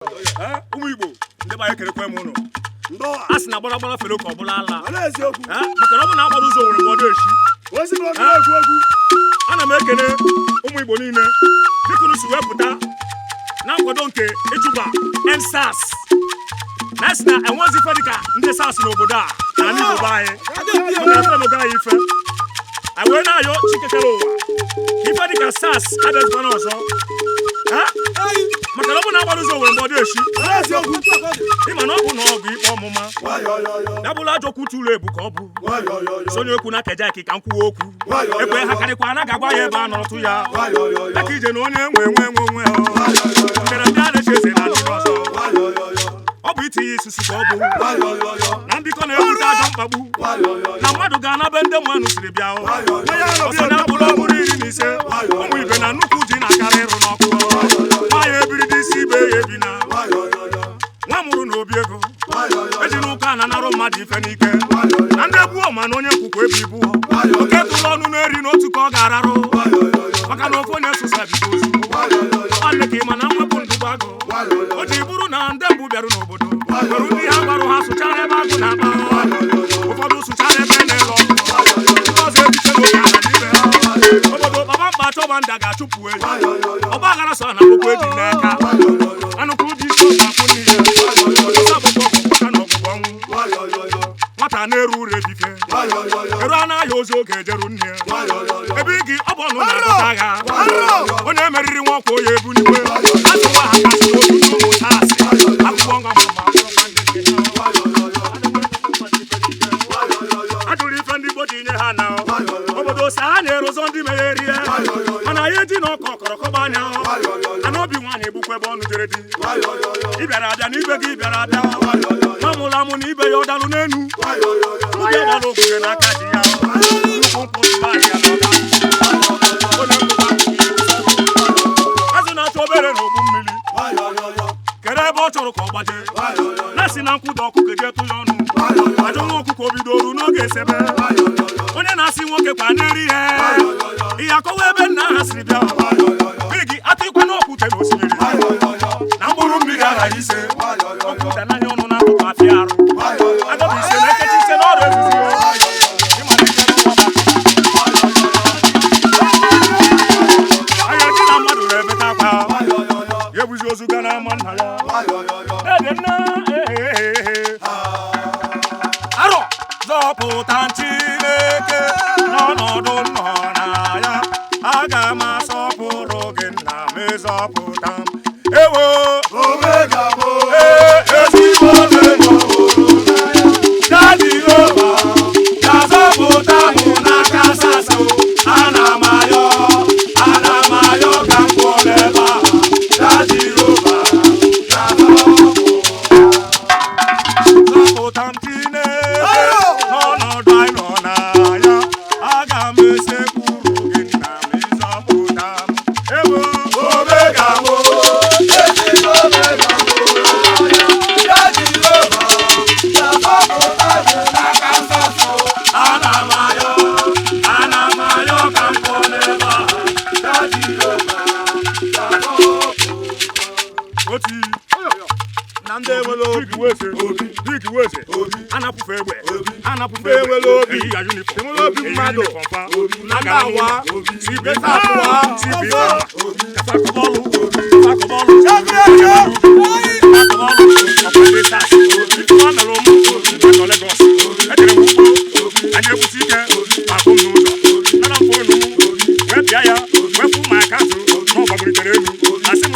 Ụmụ Igbo, ndị be anyị, ekerekwe m ụnụ. Ndọa. A sị na gbara gbara fere ka ọ bụla ala. Ọ na-eziokwu. Maka na ọ bụ na agbara ụzọ nwere mgbe ọ na-eshi. Ozi na obi na-ekwu okwu. Ana m ekele ụmụ Igbo niile dịka unu si wee pụta na nkwado nke ịchụba EndSARS, na sị na enwezi ife dịka ndị SARS n'obodo a, n'ala Igbo be anyị, maka na fere anyị ife anyị wee na-ayọ Chikekere ụwa ka ife dịka SARS abịazikwana ọzọ. Maka na ọ bụ na agbara ụzọ nwere mgbe ọ dị-eshi. Ọ na-eziokwu. Ịma na ọ bụ na ọgụ ikpe ọmụma ya bụla ajọ okwu tụrụ ebu ka ọ bụ sonye okwu na keja ka m kwuo okwu ekwe ha karịkwa anaghị agwa ya ebe a nọrọtụ ya dịka ije na onye nwe nwe nwe nwe mbịara mbịa na-eche eze na ndị ọzọ. Ọ bụ itinye isusu ka ọ bụ na mbikọ na-ewute ajọ mkpagbu na mmadụ ga-anabe ndị mmanụ siri bịa ọsọ na mkpụrụ ọbụrụ 15. Ụmụ ibe, na nnukwu ji na-akarị ịrụ n'ọkụ. Nwaanyị ebiri dị isi ibe ya ebi na nwa mụrụ na obi ego eji n'ụka na narụ mmadụ ife n'ike na ndị egbuo, ma na onye nkwukwu ebe ibu oke tụrụ ọnụ na-eri n'otu ka ọ ga-ararụ, maka na ofu onye sụsa bido ozugbo. Nwanne, ka ị ma na mwepụ ndụbụ agụ o ji bụrụ na ndị mbụ bịarụ n'obodo nwere ndị ha gbarụ ha sụchara ebe agụ na-akpa. Ụfọdụ sụchara ebe na-ele ọkụ, ndị ọzọ ebiche n'oge ala n'ibe ha obodo kpaba mkpa chọba nda ga-achụpụ eji ọgba aghara so na akwụkwọ eji n'aka anụkwu ji isi ọkụ akwụ n'ihe ọsọ agbụgbọ ọgwụgwọ na ọgwụgwọ ọnwụ. Nwata na-eru uru ebifie eru anaghị ozi oge ejeru nne ya ebe gị ọ bụ ọnụ na-adọta agha. Onye meriri nwa ọkwa onye ebuligwe azụwa ha kasị n'otu ndị ụmụ SARS akwụkwọ ngwa ma bụrụkwa ndị nke ha. Ajụrụ ife ndị Igbo ji nye ha na obodo sa ha na-erozọ ndị megherie, mana ya eji na ọkọ ọkọrọkọba anya ana obi nwaanyị egbukwa ebe ọnụ jere di. Ị bịara abịa na ibe gị bịara abịa, nwa mụrụ amụ na ibe ya ọ dalụ n'enu ubi agbara ogwuge n'aka ji ya nnukwu mkpụ tụba ahịa na ọga onye mkpụba. Azụ na-achọ obere na ogbu mmiri kedu ebe ọ chọrọ ka ọ gbaje na-asị na nkwụda ọkụkọ eje tụ ya ọnụ ajọ nwa ọkụkọ bidoro n'oge esebe onye na-asị nwoke kwa na-eri ihe ihe akọwa ebe nna ha siri bịa. Mmiri gị atụkwa n'okwute na osimiri na mkpụrụ mmiri aghaghị ise okwu da n'anya ọnụ na-atụtụ afịa arụ adọba ise na ekechi ise n'ọrụ ezizi. Ịmalite n'ụwa bụ anya eji na mmadụ na-ebeta akwa ya ebuzi ozu ga n'ama nna ya ede nna ehehehe. Arọ zọpụta Chineke n'ọnọdụ nọ na ya, aga m asọpụrụ gị nna m, ịzọpụta m ewo. Ee, ezigbo Omega. Jehova ga-azọpụta m n'aka SARS. Ana m ayọ, ana m ayọ ka m pụọ n'ebe a. Jehova zọpụta m, Chineke, n'ọnọdụ anyị nọ na ya, aga m esekwuru gị nna m, ịzọpụta m ewo. Omega m. Ezigbo Omega. Jehova ga-azọpụta gị n'aka SARS. Ana m ayọ, ana m ayọ ka m pụọ n'ebe a. Jehova oti Na ndị enwere obi. Dike weze, dike weze, anapụfe egbe, anapụfe Ndị egbe, enwere obi. eyi ya uniform, Enwere obi eyi mmadụ. uniform fa. Na ndị Agara awa. n'ụlọ, CB, Awa. CB, kafa kọbọọlụ, kafa kọbọọlụ, kafa kọbọọlụ, ọkwa ndị SARS. Ife ha mere ụmụ nọ Lagos, ejere m ugbo, anyị ebute ike, ma akụ m n'ụzọ, nara m phone m, wee pịa ya, wee fụ ma account na ọ gbagolitere elu, asị m